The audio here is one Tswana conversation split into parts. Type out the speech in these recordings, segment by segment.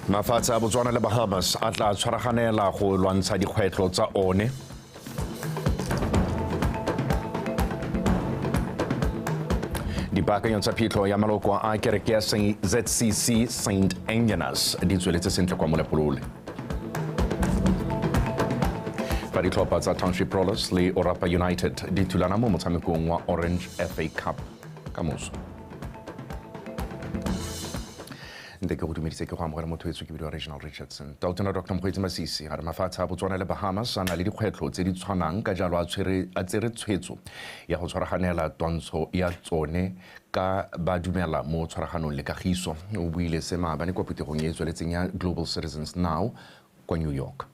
Mafatshe a Botswana le Bahamas a tla tshwaraganela go lwantsha dikgwetlho tsa one. Dipaakanyo tsa phitlho ya maloko a kereke ya ZCC St Engenas di tsweletse sentle kwa Molepolole. Fa ditlhopha tsa Township Rollers le Orapa United di thulana mo motshamekong wa Orange FA Cup ka moso. Nte ke go dumedise, ke go amogela motho etso, ke bidiwa Regional Richardson. Tautona Dr Mokgweetsi Masisi a re mafatshe a Botswana le Bahamas a na le dikgwetlho tse di tshwanang, ka jalo a tsere tshwetso ya go tshwaraganela twantsho ya tsone ka ba dumela mo tshwaraganong le kagiso. O buile se maabane kwa phuthegong e e tsweletseng ya Global Citizens Now kwa New York.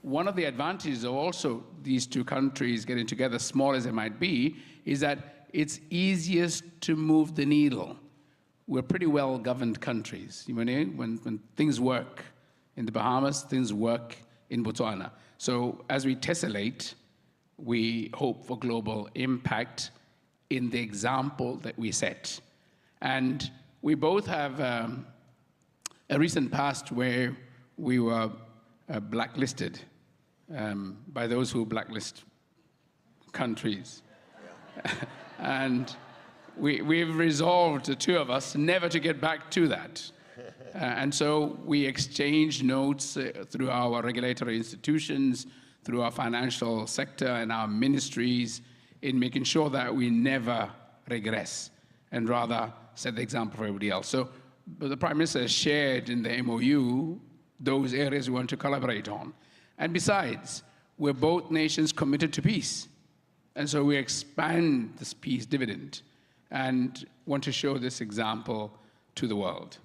One of the advantages of also these two countries getting together, small as it might be, is that it's easiest to move the needle. We're pretty well-governed countries. You know, when things work in the Bahamas, things work in Botswana. So as we tessellate, we hope for global impact in the example that we set. And we both have a recent past where we were blacklisted by those who blacklist countries. And we've resolved, the two of us, never to get back to that. And so we exchange notes through our regulatory institutions, through our financial sector and our ministries in making sure that we never regress and rather set the example for everybody else. So but the Prime Minister has shared in the MOU those areas we want to collaborate on. And besides, we're both nations committed to peace. And so we expand this peace dividend and want to show this example to the world.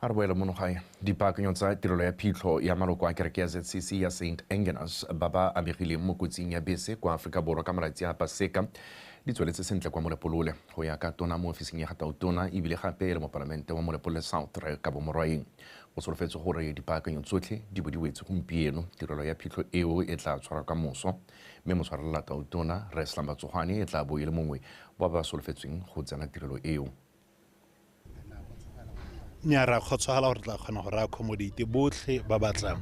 A re boele mono gae. Dipaakanyo tsa tirelo ya phitlho ya maloko a kereke ya ZCC ya St Engenas ba ba amegileng mo kotsing ya bese kwa Aforika Borwa ka malatsi a Paseka di tsweletse sentle kwa Molepolole, go ya ka tona mo ofising ya ga Tautona ebile gape e le mopalamente wa Molepolole South, Rre Kabo Morwaeng. Go solofetse gore dipaakanyo tsotlhe di bo di wetse gompieno. Tirelo ya phitlho eo e tla tshwarwa ka moso, mme motshwarelela Tautona, Rre Slumber Tsogwane, e tla bo e le mongwe wa ba ba solofetsweng go tsena tirelo eo. Nya ra kgotsofala gore tla kgona gore accommodate botlhe ba batlang,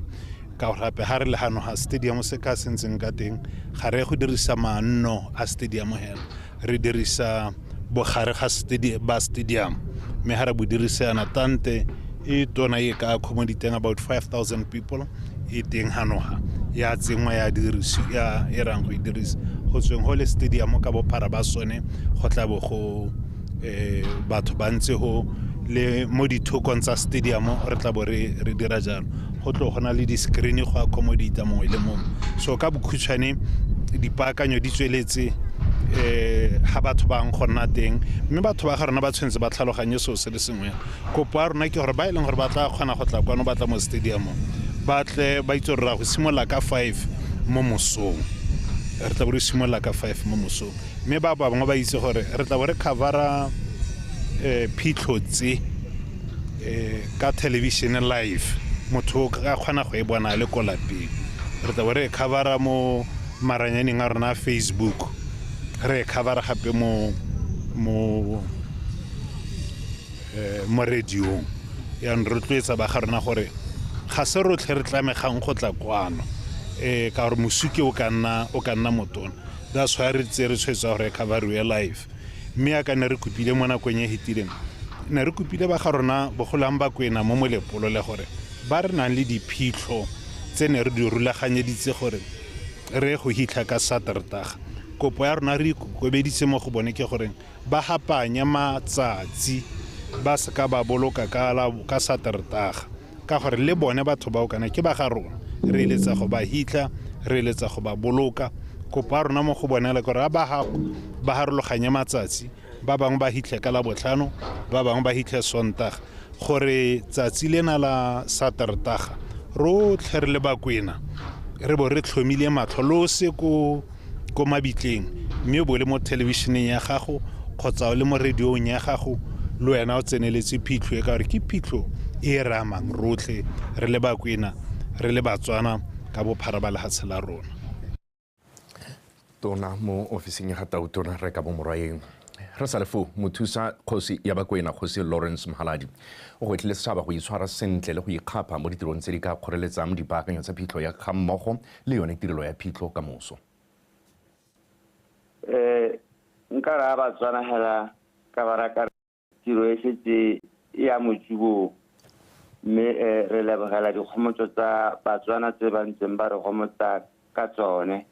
ka gore gape ga re le gano ga stadium se ka sentseng ka teng, ga re go dirisa manno a stadium hela, re dirisa bogare ga ba stadium, mme ga re bo dirisa yana tante e tona e ka accommodateng about 5000 people e teng hanoga ya tsengwa ya dirisi ya e rang go e dirisa go tsweng go le stadium ka bophara ba sone. Go tla bo go batho ba ntse go le mo dithokong tsa stadium, re tla bo re dira jalo, go tlo go na le di-screen go accommodate mongwe le mongwe. So ka bokhutshwane, dipaakanyo di tsweletse ga batho bang go nna teng, mme batho ba ga rona ba tshwanetse ba tlhaloganye seo se le sengwe. Kopo ya rona ke gore ba e leng gore ba tla kgona go tla kwano, ba tla mo stadiumong, ba tle ba itse gore ra go simolola ka 5 mo mosong. Re tla bo re simolola ka 5 mo mosong, mme ba bangwe ba itse gore re tla bo re covera phitlho tse ka television live. Motho o ka kgona go e bona le ko lapeng. Re tla bo re e covera mo maranyaneng a rona a Facebook, re e covera gape mo radiong. Yaanong rotloetsa ba ga rona gore ga se rotlhe re tlamegang go tla kwano, ka gore mosuke o ka nna motona. That's why re tsere tshwetso ya gore e coveriwe live. Mme ya ka ne re kopile mo nakong e fetileng, ne re kopile ba ga rona bogolang ba Kwena mo Molepolole gore ba re nang le diphitlho tse ne re di rulaganyeditse gore re go hitlha ka Satertaga, kopo ya rona re ikokobeditse mo go bone ke gore ba hapanye matsatsi, ba seka ba boloka ka Satertaga, ka gore le bone batho bao kana ke ba ga rona, re eletsa go ba hitlha, re eletsa go ba boloka. Kopo ya rona mo go bone le gore ba harologanye matsatsi, ba bangwe ba hitlhe ka Labotlhano, ba bangwe ba hitlhe Sontaga, gore tsatsi lena la Satertaga rotlhe re le Bakwena re bo re tlhomile matlho lo se ko mabitleng, mme o bo le mo thelebišeneng ya gago kgotsa o le mo radiong ya gago, le wena o tseneletse phitlho e, ka gore ke phitlho e re amang rotlhe re le Bakwena, re le Batswana ka bophara ba lehatshe la rona. Tona mo ofising ya ga Tautona, Rre Kabo Morwaeng. Re sa le foo, mothusa kgosi ya Bakwena Kgosi Lawrence Mhaladi o gwetlhile setšhaba go itshwara sentle le go ikgapha mo ditirong tse di ka kgoreletsang dipaakanyo tsa phitlho ya gammogo le yone tirelo ya phitlho ka moso. Nka raya Batswana hela ka ba raka tiro e setse e ya motsubong, mme re lebogela dikgomotso tsa Batswana tse ba ntseng ba re gomotsa ka tsone,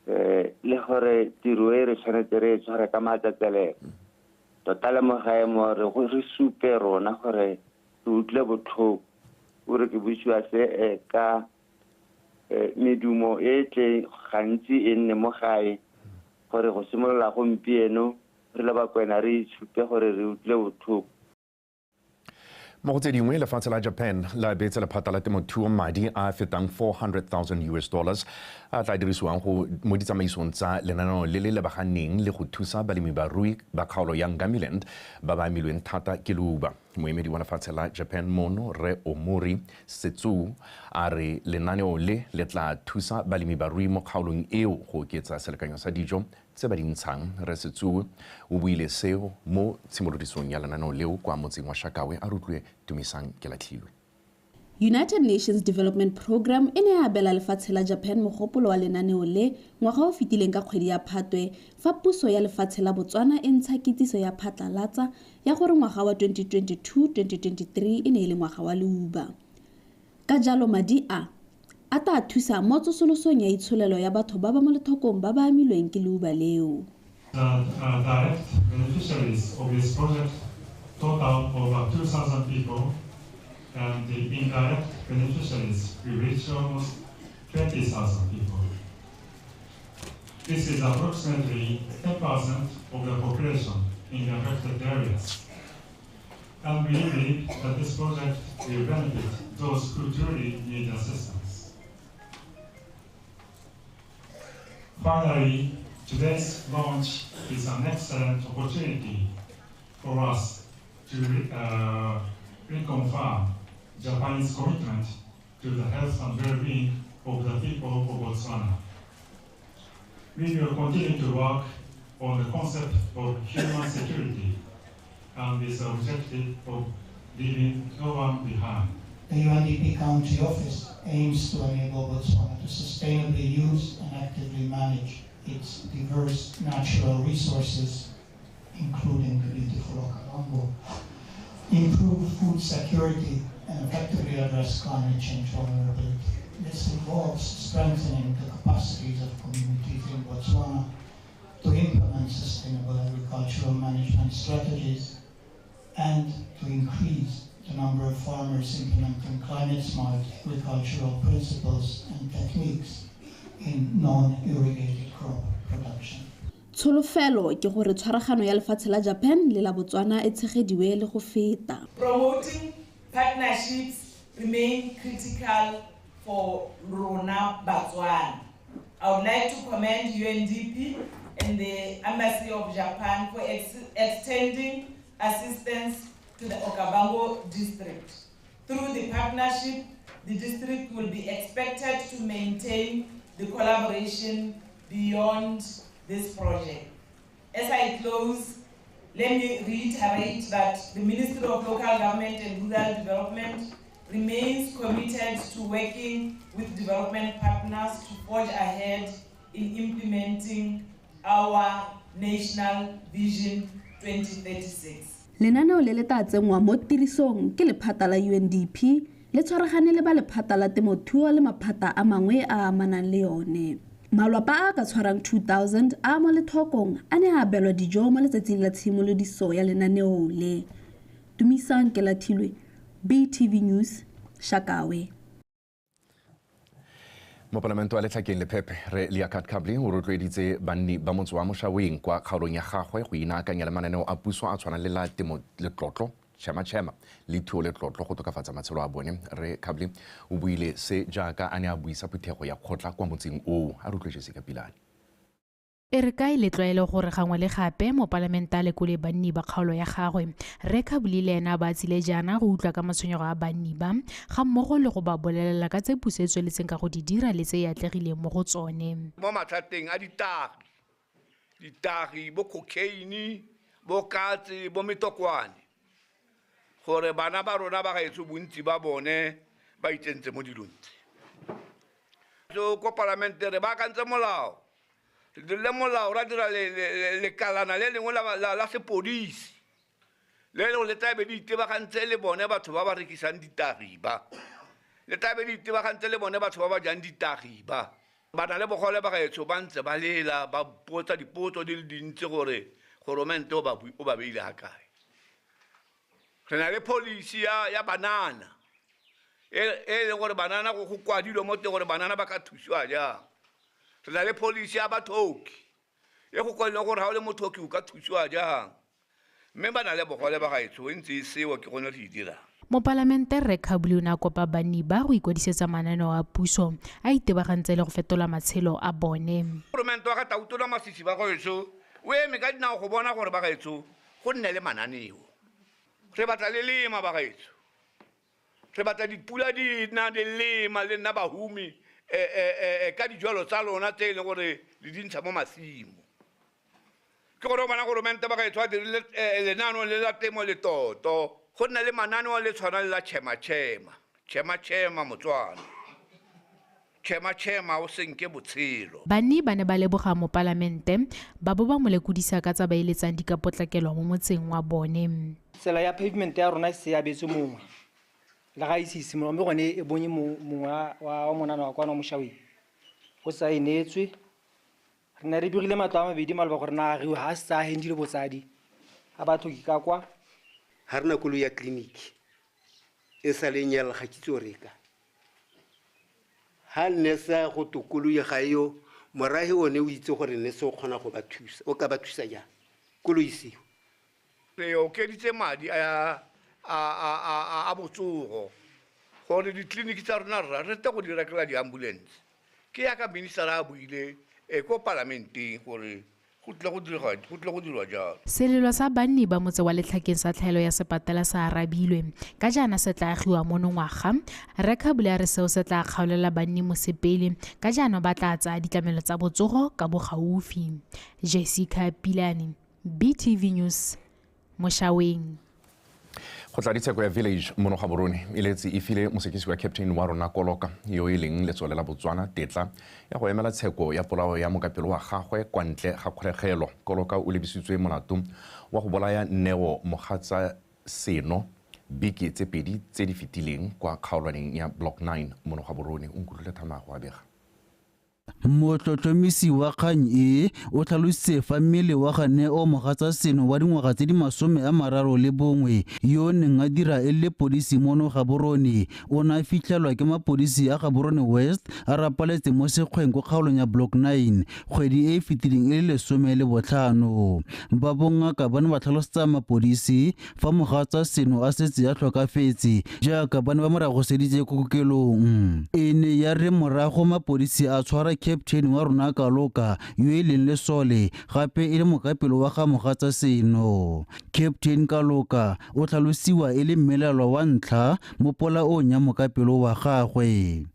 le gore tiro e re tshwanetse re e tshware ka matsatselelo. Tota le mo gae mo re go re supe rona gore re utlwile botlhoko, o re ke buisiwa se ka medumo e tle gantsi e nne mo gae, gore go simolola gompieno re le Bakwena re itshupe gore re utlwile botlhoko. Mo go tse dingwe, lefatshe la Japan la beetse lephata la temothuo madi a fetang $400,000 a tla dirisiwang go mo ditsamaisong tsa lenaneo le le lebaganeng le go thusa balemibarui ba kgaolo ya Ngamiland ba ba amilweng thata ke leuba. Moemedi wa lefatshe la Japan mono, Rre Omori Setsu, a re lenaneo le le tla thusa balemibarui mo kgaolong eo go oketsa selekanyo sa dijo tse ba di ntshang. Rre Setsu o buile seo mo tshimolodisong ya lenaneo leo kwa motseng wa Shakawe. A re utlwe Tumisang Kelatlhilwe. United Nations Development Programme e ne ya abela lefatshe la Japan mogopolo wa lenaneo le ngwaga o fetileng ka kgwedi ya Phatwe, fa puso ya lefatshe la Botswana e ntsha kitsiso ya phatlalatsa ya gore ngwaga wa 2022-2023 e ne e le ngwaga wa leuba. Ka jalo madi a a tla thusa mo tsosolosong ya itsholelo ya batho ba ba mo lethokong ba ba amilweng ke leuba leo. The direct beneficiaries of this project total over 2,000 people, and the indirect beneficiaries will reach almost 20,000 people. This is approximately 10% of the population in the affected areas. And we believe that this project will benefit those who truly need assistance. Finally, today's launch is an excellent opportunity for us to reconfirm Japanese commitment to the health and well-being of the people of Botswana. We will continue to work on the concept of human security and this objective of leaving no one behind. The UNDP Country Office aims to enable Botswana to sustainably use and actively manage its diverse natural resources, including the beautiful Okavango, improve food security, and effectively address climate change vulnerability. This involves strengthening the capacities of communities in Botswana to implement sustainable agricultural management strategies and to increase the number of farmers implementing climate-smart agricultural principles and techniques in non-irrigated crop production. Tsholofelo ke gore tshwaragano ya lefatshe la Japan le la Botswana e tshegediwe le go feta. Promoting partnerships remain critical for Rona Botswana. I would like to commend UNDP and the Embassy of Japan for extending assistance to the Okavango district. Through the partnership, the district will be expected to maintain the collaboration beyond this project. As I close, let me reiterate that the Ministry of Local Government and Rural Development remains committed to working with development partners to forge ahead in implementing our National Vision 2036. Lenaneo le le tla tsenngwa mo tirisong ke lephata la UNDP le tshwaragane le ba lephata la temothuo le maphata a mangwe a amanang le yone. Malwapa a ka tshwarang 2000 a mo lethokong a ne a abelwa dijo mo letsatsing la tshimolodiso ya lenaneo le. Tumisang Kelathilwe, BTV News, Shakawe. Mopalamente wa Letlhakeng Lephephe Rre Liakat Kably o rotloeditse banni ba motse wa Moshaweng kwa kgaolong ya gagwe go inaakanya le mananeo a puso a tshwanang le la temo letlotlo, Chema Chema le thuo letlotlo go tokafatsa matshelo a bone. Rre Kably o buile se jaaka a ne a buisa phuthego ya kgotla kwa motseng oo. A re utlwe Jessica Pilane. E re ka e le tlwaelo gore gangwe le gape mopalamente a lekole banni ba kgaolo ya gagwe, Rre Kably le ena ba tsile jaana go utlwa ka matshwenyego a banni ba, ga mmogo le go ba bolelela ka tse puso e tsweletseng ka go di dira le tse e atlegileng mo go tsone. Mo mathateng a ditagi Ditagi, bo cocaine, bo katse, bo metokwane. Gore bana ba rona ba gaetsho bontsi ba bone ba itsentse mo dilong tse. So ko palamente re baakantse molao. Re dirile molao ra dira lekalana le lengwe la sepodisi. Le leng le tla be le itebagantse le bone batho ba ba rekisang ditagi ba. Le tla be le itebagantse le bone batho ba ba jang ditagi ba. Ba na le bogole ba gaetsho ba ntse ba lela, ba botsa dipotso di le dintsi gore goromente o ba beile ha kae. Re na le policy ya banana. E leng gore banana go kwadilwe mo teng gore banana ba ka thusiwa jang. Re na le policy ya bathoki. E go kwadilwe gore ha o le mothoki o ka thusiwa jang. Mme ba na le bogole ba gaetsho e ntse e seo ke gone re e dirang. Mopalamente Rre Khabule o ne a kopa banni ba go ikwadisetsa mananeo a puso a itebagantse le go fetola matshelo a bone. Goromente wa ga Tautona Masisi ba gaetsho o eme ka dinao go bona gore ba gaetsho go nne le mananeo. Re batla le lema ba gaetsho. Re batla dipula di nna di lema le nna bahumi ka dijalo tsa lona tse e leng gore le di ntsha mo masimo. Ke gore o bona goromente ba gaetsho a dirile lenaneo le la temo le toto. Go nna le mananeo le tshwana le la tšhema-tšhema. Tšhema-tšhema Motswana. Tšhema-tšhema o senke botshelo. Banni ba ne ba leboga mopalamente ba bo ba mo lekodisa ka tsa ba eletsang di ka potlakelwa mo motseng wa bone. Tsela ya pavement ya rona e se abetse mongwe. Le ga e se simolola mme gone e bonye mongwe wa monana wa kwana wa Moshaweng. Go sa e neetswe. Re ne re dirile matlo a mabedi maloba gore na agiwe ha sa hendile botsadi. A batho ke ka kwa. Ha re na koloi ya tleliniki e sa le nyala ga kitse o reka. Ha ne sa go to koloi ga eo morahi one o itse gore ne se o kgona go ba thusa, o ka ba thusa jang? Koloi seo. Re okeditse madi a botsogo gore ditleliniki tsa rona re tle go di rekela di-ambulance. Ke yaka minister a buile ko palamenteng gore go tle go dirwa jalo. Selelo sa banni ba motse wa Letlhakeng sa tlhaelo ya sepatela sa arabilwe ka jaana se tla agiwa monongwaga. Rre Khabule a re seo se tla kgaolela banni mosepele ka jaana ba tla tsaya ditlamelo tsa botsogo ka bogaufi. Jessica Pilane, BTV News, Moshaweng. Go tla ditsheko ya Village mono Gaborone e letse e file mosekisi wa Captain wa rona Koloka yo e leng letsole la Botswana tetla ya go emela tsheko ya polao ya mokapelo wa gagwe kwa ntle ga kgolegelo. Koloka o lebisitswe molato wa go bolaya Neo Mogatsa Seno beke tse pedi tse di fetileng kwa kgaolwaneng ya Block 9 mono Gaborone. O nkutlwile Thamago a bega. Motlhotlhomisi wa kgang e o tlhalositse fa mmele wa ga Neo Mogatsa Seno wa dingwaga tse di 31 yo o neng a dira e le lepodisi mono Gaborone o ne a fitlhelwa ke mapodisi a Gaborone West a rapaletse mo sekgweng ko kgaolong ya Block 9 kgwedi e e fetileng e le 15. Ba bongaka ba ne ba tlhalosetsa mapodisi fa Mogatsa Seno a setse a tlhokafetse jaaka ba ne ba mo ragoseditse ko kokelong. E ne ya re morago mapodisi a tshwara Captain wa rona Kaloka yo e leng lesole gape e le mokapelo wa ga Mogatsa Seno. Captain Kaloka o tlhalosiwa e le mmelelwa wa ntlha mo polaong ya mokapelo wa gagwe.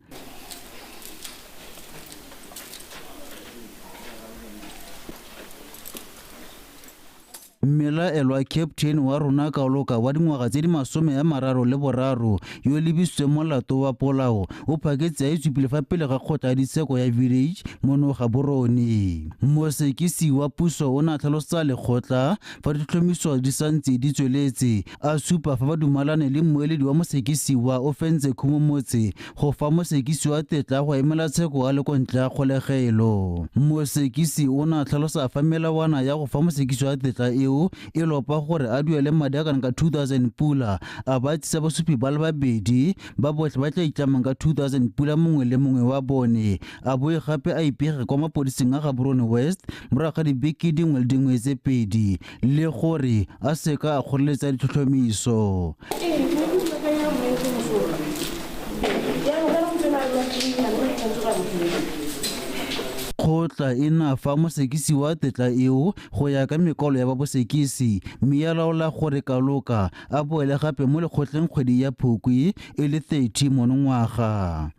Mmelaelwa Captain wa rona Kaloka wa dingwaga tse di 33 yo lebisitsweng molato wa polao o phaketse a itsupile fa pele ga kgotla ya ditsheko ya Village mono Gaborone. Mosekisi wa puso o ne a tlhalosetsa lekgotla fa ditlhotlhomiso di santse di tsweletse, a supa fa ba dumalane le mmueledi wa mosekisi wa Ofentse Khumomotse go fa mosekisi wa tetla go emela tsheko a le kwa ntle ga kgolegelo. Mosekisi o ne a tlhalosa fa melawana ya go fa mosekisi wa tetla eo e lopa gore a duele madi a kana ka 2000 pula a ba tsisa basupi ba le babedi ba botlhe ba tla itlamang ka 2000 pula mongwe le mongwe wa bone, a boe gape a ipege kwa mapodising a Gaborone West morago ga dibeke dingwe le dingwe tse pedi le gore a seka a kgoreletsa ditlhotlhomiso. Kgotla e na fa mosekisi wa tetla eo go ya ka mekwalo ya ba bosekisi mme ya laola gore Kaloka a boele gape mo lekgotleng kgwedi ya Phukwi e le 30 monongwaga.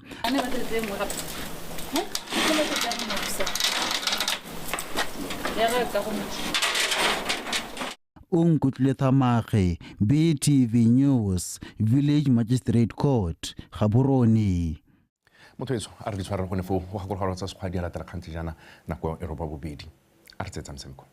Onkutlwile Thamage, BTV News, Village Magistrate Court, Gaborone. Motho etso a re di tshwarele gone foo go gakologelwa tsa sekgwa di a latela kganthe jaana nako e roba bobedi a re tseetsa motshameko.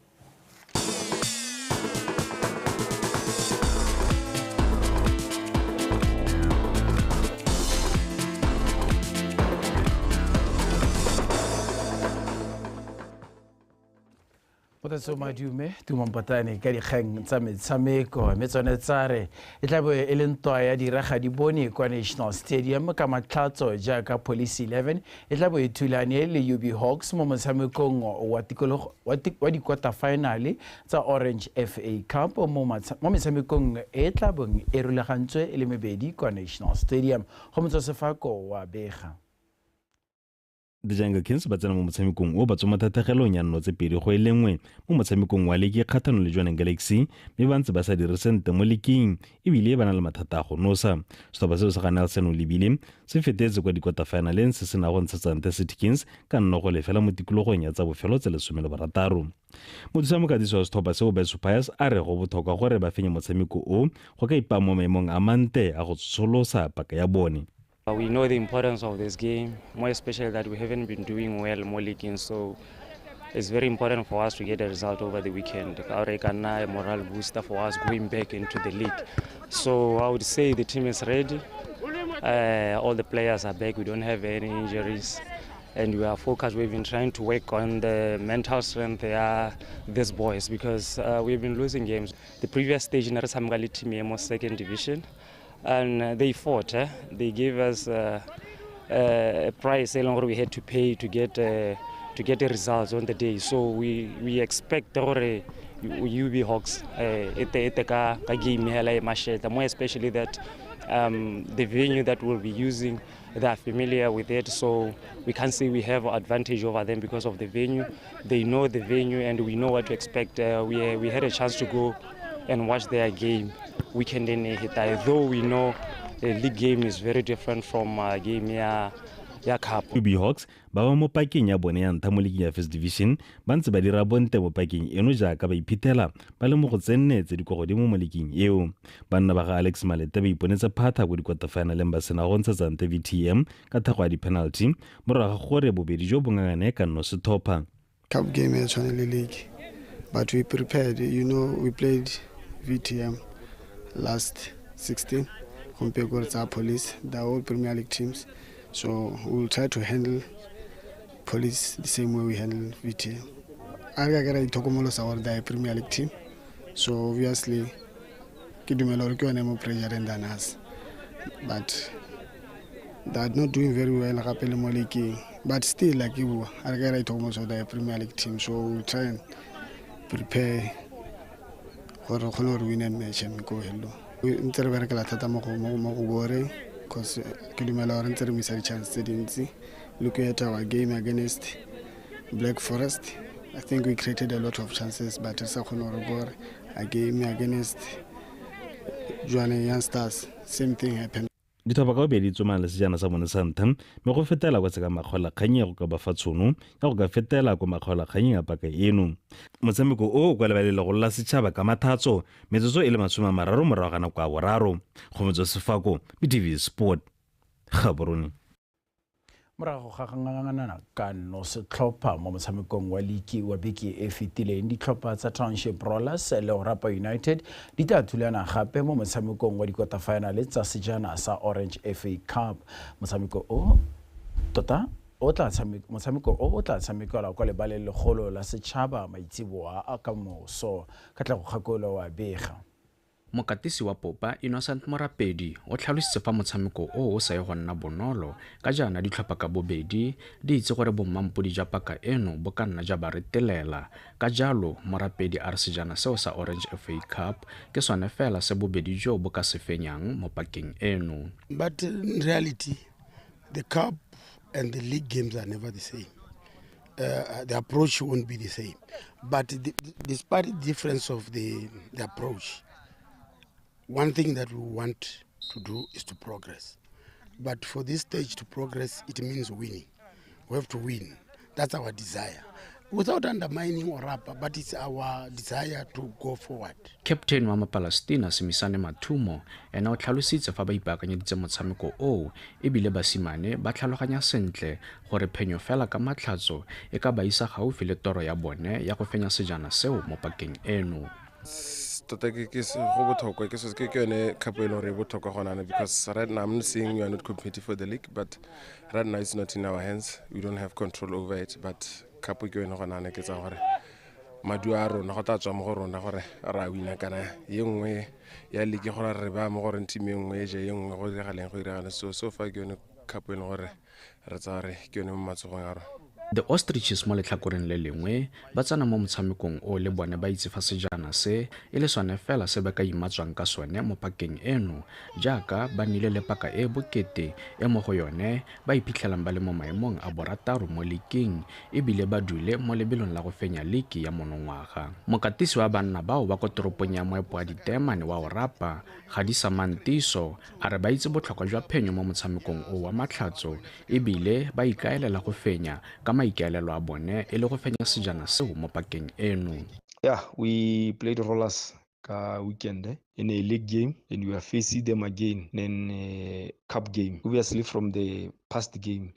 Potso madume tumampotane ka dikgang tsa metshameko mme tsone tsa re e tla bo e le ntwa ya diraga di bone kwa National Stadium ka matlhatso jaaka Police 11 e tla bo e thulane le UB Hawks mo motshamekong wa tikologo wa di-quarter final tsa Orange FA Cup mo metshamekong e tla bong e rulagantswe e le mebedi kwa National Stadium. Go motso Sefako wa bega. The Jungle Kings ba tsena mo motshamekong o ba tswa mathathegelong ya 0-2 mo motshamekong wa leke kgatlhanong le Jwaneng Galaxy mme ba ntse ba sa dire sentle mo leking ebile ba na le mathata a go nosa. Setlhopha seo sa ga Nelson Olebile se fetetse kwa di-quarter finaleng se sena go ntshetsa nte City Kings ka 0-0 mo tikologong ya tsa bofelo tse 16. Mothusa mokatisi wa setlhopha seo Beso Pius a re go botlhokwa gore ba fenye motshameko o go ka ipaa mo maemong a mante a go tsosolosa paka ya bone. We know the importance of this game, more especially that we haven't been doing well more league, so it's very important for us to get a result over the weekend. A morale booster for us going back into the league. So I would say the team is ready. All the players are back. We don't have any injuries, and we are focused. We've been trying to work on the mental strength of these boys because we've been losing games. The previous stage in the team was second division. And they fought. They gave us a price we had to pay to get the results on the day. So we expect the UB Hawks game more especially that the venue that we'll be using, they are familiar with it. So we can't say we have advantage over them because of the venue. They know the venue and we know what to expect. We had a chance to go and watch their game weekend in Hitai, though we know the league game is very different from game ya cup. UB Hawks ba ba mo pakeng ya bone ya ntlha mo league ya First Division ba ntse ba dira bonte mo pakeng eno jaaka ba iphithela ba le mo go tsenne tse di kwa godimo mo league eo. Banna ba ga Alex Malete ba iponetse phatha ko di-quarter finaleng ba sena go ntshetsa nte VTM ka thago ya di-penalty morago ga gore bobedi jo bo ngangane ka nno setlhopha. Cup game ya tshwane le league, but we prepared. You know, we played VTM last 16 compared to Police, the all Premier League teams. So we'll try to handle Police the same way we handle VTM. I get the Premier League team, so obviously more pressure than us. But they are not doing very well, but still, like you, I get the Premier League team, so we'll try and prepare gore re kgone gore win match and go hello. Ntse re berekela thata mo go boreng because ke dumela gore ntse re missa di-chance tse dintsi. Looking at our game against Black Forest, I think we created a lot of chances but re sa kgone gore bore. A game against Jwaneng Young Stars, same thing happened. Ditlhopha ka bobedi tsomana le sejana sa bone sa ntlha mme go fetela kwa tshekamakgolakgang go ka ba fa tšhono ya go ka fetela kwa makgolakganyeng a paka eno. Motshameko o kwa lebaleng legolo la setšhaba ka mathatso metsotso e le 30 morago ga nako ya boraro. Kgomotso Sefako, BTV Sport, Gaborone. Morago ga ngangana ka no setlhopha mo motshamekong wa liki wa beke e fetileng, ditlhopha tsa Township Rollers le Orapa United di tla thulana gape mo motshamekong wa di-quarter final tsa sejana sa Orange FA Cup. Motshameko o tla tshamekelwa kwa lebaleng legolo la setšhaba maitseboa a ka moso. Katlego Kgakolo wa bega. Mokatisi wa Popa Innocent Morapedi o tlhalositse fa motshameko o o sa ye go nna bonolo ka jaana ditlhopha ka bobedi di itse gore bommampodi ja paka eno bo ka nna ja ba retelela. Ka jalo Morapedi a re sejana seo sa Orange FA Cup ke sone fela se bobedi jo bo ka se fenyang mo pakeng eno. But in reality, the cup and the league games are never the same. The approach won't be the same. But despite the difference of the approach, one thing that we want to do is to progress. But for this stage to progress, it means winning. We have to win. That's our desire. Without undermining Orapa, but it's our desire to go forward. Captain wa Mapalestina Simisane Mathumo ena o tlhalositse fa ba ipaakanyeditse motshameko oo ebile basimane ba tlhaloganya sentle gore phenyo fela ka matlhatso e ka ba isa gaufi le toro ya bone ya go fenya sejana seo mo pakeng eno. Tota ke go botlhokwa ke ke yone cup e leng gore e botlhokwa gona because right now I'm not saying we are not competitive for the league, but right now it's not in our hands. We don't have control over it, but cup ke yone gona ke tsa gore maduo a rona go tla tswa mo go rona gore ra wina kana ye nngwe ya league gore re ba mo gore team e nngwe e je ye nngwe go diragaleng go diragale. So far ke yone cup e leng gore re tsaya gore ke yone mo matsogong a rona. The Ostriches mo letlhakoreng le lengwe ba tsena mo motshamekong o le bone ba itse fa sejana se e le sone fela se ba ka imatswang ka sone mo pakeng eno jaaka ba nnile le paka e bokete e mo go yone ba iphitlhelang ba le mo maemong a borataro mo liking ebile ba dule mo lebelong la go fenya liki ya monongwaga. Mokatisi wa banna bao ba ko toropong ya moepo wa Diteemane wa Orapa Gadisa Mantiso a re ba itse botlhokwa jwa phenyo mo motshamekong o wa matlhatso ebile ba ikaelela go fenya ka maikaelelo a bone e le go fenya sejana seo mo pakeng eno. Yeah, we played Rollers ka weekend in a league game and we are facing them again in a cup game. Obviously from the past game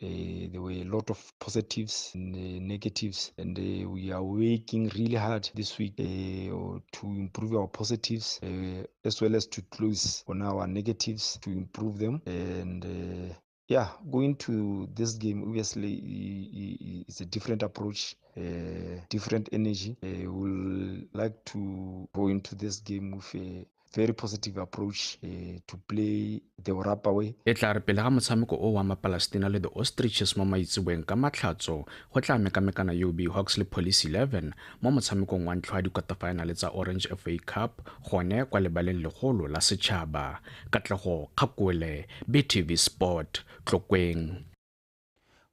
there were a lot of positives and negatives, and we are working really hard this week to improve our positives as well as to close on our negatives to improve them. And yeah, going to this game, obviously, it's a different approach, different energy. We'll like to go into this game with a very positive approach to play the Orapa way. E tla re pele ga motshameko o wa Mapalestina le the Ostriches mo maitseboeng ka matlhatso go tla mekamekana UB Hawks le Police 11 mo motshamekong wa ntlha wa di-quarterfinale tsa Orange FA Cup gone kwa lebaleng legolo la setšhaba. Katlego Kgakole, BTV Sport, Tlokweng.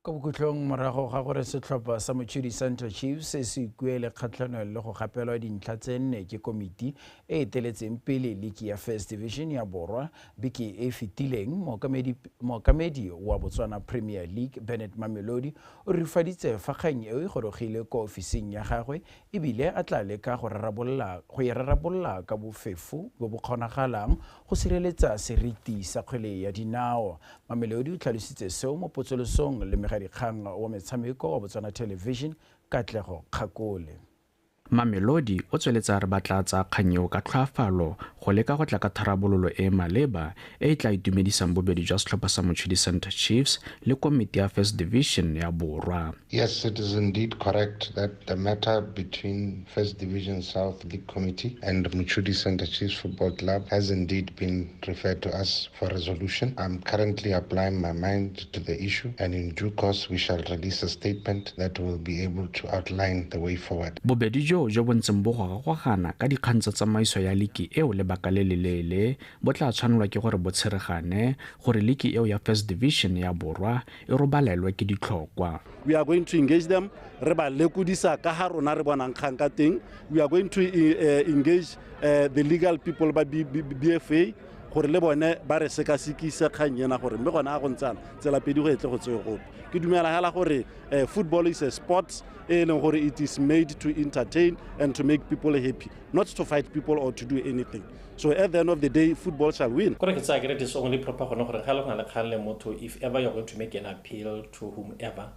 Ka bokhutlong morago ga gore setlhopha sa Mochudi Centre Chiefs se se ikuele kgatlhanong le go gapelwa dintlha tse nne ke komiti e eteletseng pele liki ya First Division ya Borwa beke e fetileng, mookamedi wa Botswana Premier League Bennett Mamelodi o rurifaditse fa kgang eo e gorogile kwa ofising ya gagwe ebile a tla leka go e rarabolola ka bofefo bo bo kgonagalang go sireletsa seriti sa kgwele ya dinao. Mamelodi o tlhalositse seo mo potsolosong le dikgang wa metshameko wa Botswana Television Katlego Kgakole. Mamelodi o tsweletsa re batla tsa kgang eo ka tlhoafalo go leka go tla ka tharabololo e maleba e tla itumedisang bobedi jwa setlhopha sa Mochudi Centre Chiefs le komiti ya First Division ya Borwa. Yes, it is indeed correct that the matter between First Division South League Committee and Mochudi Centre Chiefs Football Club has indeed been referred to us for resolution. I'm currently applying my mind to the issue, and in due course we shall release a statement that will be able to outline the way forward. Bobedi jo bo ntseng bo gogagogana ka dikgang tsa tsamaiso ya liki eo lebaka le leleele bo tla tshwanelwa ke gore bo tsheregane gore liki eo ya First Division ya Borwa e robalelwe ke ditlhokwa. We are going to engage them, re ba lekodisa ka ha rona re bonang kgang ka teng. We are going to engage the legal people ba BFA gore le bone ba re sekasekise kgang ena gore mme gona a go ntsana tsela pedi go etle go tswe gope. Ke dumela hela gore football is a sport e leng gore it is made to entertain and to make people happy, not to fight people or to do anything. So at the end of the day, football shall win. Kore ke tsaya it is only proper gone gore ga le gona le kgang le motho, if ever you're going to make an appeal to whomever,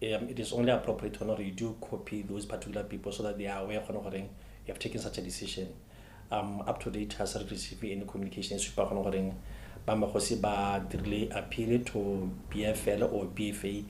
it is only appropriate gore you do copy those particular people so that they are aware gone gore you have taken such a decision. Up to date has received any communication supa gone gore ba magosi ba dirile appeal to BFL or BFA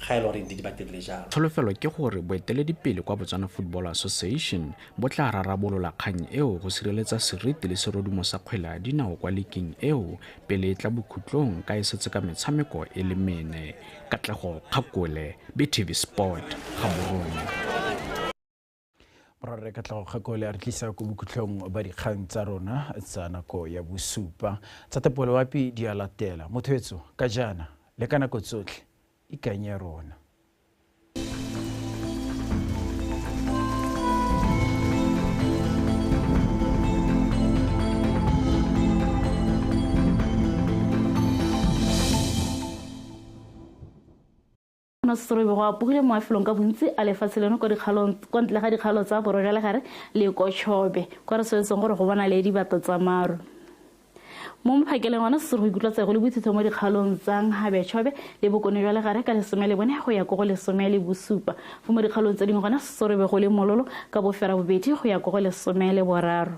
ga e le gore indeed ba dirile jalo. Tsholofelo ke gore boeteledipele kwa Botswana Football Association bo tla rarabolola kgang eo go sireletsa seriti le serodumo sa kgwele ya dinao kwa liking eo pele e tla bokhutlong ka e setse ka metshameko e le mene. Katlego Kgakole, BTV Sport, Gaborone. Morare Katlego Kgakole a re tlisa ko bokhutlong ba dikgang tsa rona tsa nako ya bosupa tsa tepolo wapi di a latela. Motho etso ka jaana le ka nako tsotlhe ikanye rona. Gona sesorobe go apogile mo mafelong ka bontsi a lefatshe leno kwa dikgaolong kwa ntle ga dikgaolo tsa Borwa jwa Legare le Kotshobe, kwa re soletseng gore go bona le dibato tsa maru. Mo mophakeleng gona sesoro go ikutlwa tsego le bothitho mo dikgaolong tsa Nghabe-Tshobe le Bokone jwa Legare ka 14 go ya ko go 17. Fo mo dikgaolong tse dingwe gona sesorobe go le mololo ka 8 go ya ko go 13.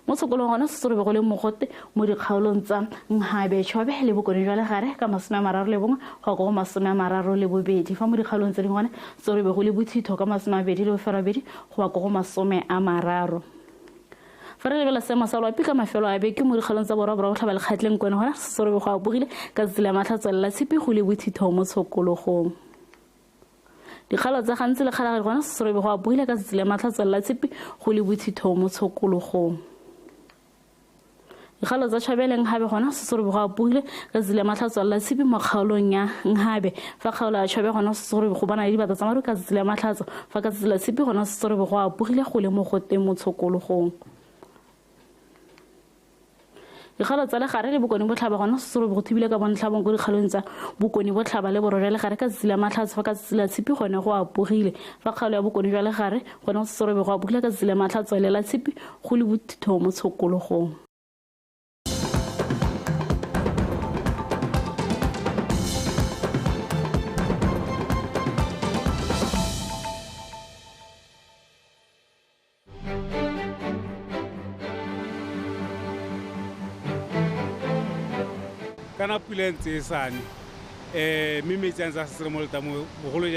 Mo tshokolong gona sesorobe go le mogote mo dikgaolong tsa Nghabe-Tshobe le Bokone jwa Legare ka 31 go ya ko go 32. Fa mo dikgaolong tse dingwe gona sesorobe go le bothitho ka 28 go ya ko go 30. Fa re lebela seemo sa loapi ka mafelo a beke mo dikgaolong tsa Borwa Borwa Botlhaba le Kgatleng Kwena gona sesorobe go apogile ka tsela ya Matlhatso la Tshipi go le bothitho mo tshokologong. Dikgaolo tsa Gantsi le Kgalagadi gona sesorobe go apogile ka tsela ya Matlhatso la Tshipi go le bothitho mo tshokologong. Dikgaolo tsa Tšhabe le Nghabe gona sesorobe go apogile ka tsela ya Matlhatso la Tshipi mo kgaolong ya Nghabe. Fa kgaolo ya Tšhabe gona sesorobe go bona le dibata tsa maru ka tsela ya Matlhatso, fa ka tsela ya Tshipi gona sesorobe go apogile go le mogote mo tshokologong. Dikgaolo tsa Legare le Bokone Botlhaba gona sesorobe go thibile ka bontlhabong ko dikgaolong tsa Bokone Botlhaba le Borwa jwa Legare ka tsela ya Matlhatso, fa ka tsela ya Tshipi gone go apogile. Fa kgaolo ya Bokone jwa Legare gone sesorobe go apogile ka tsela ya Matlhatso le la Tshipi go le bothitho mo tshokologong. Kana pula ntse e sane, mme metsi a ntse a setse mo letamong, bogolo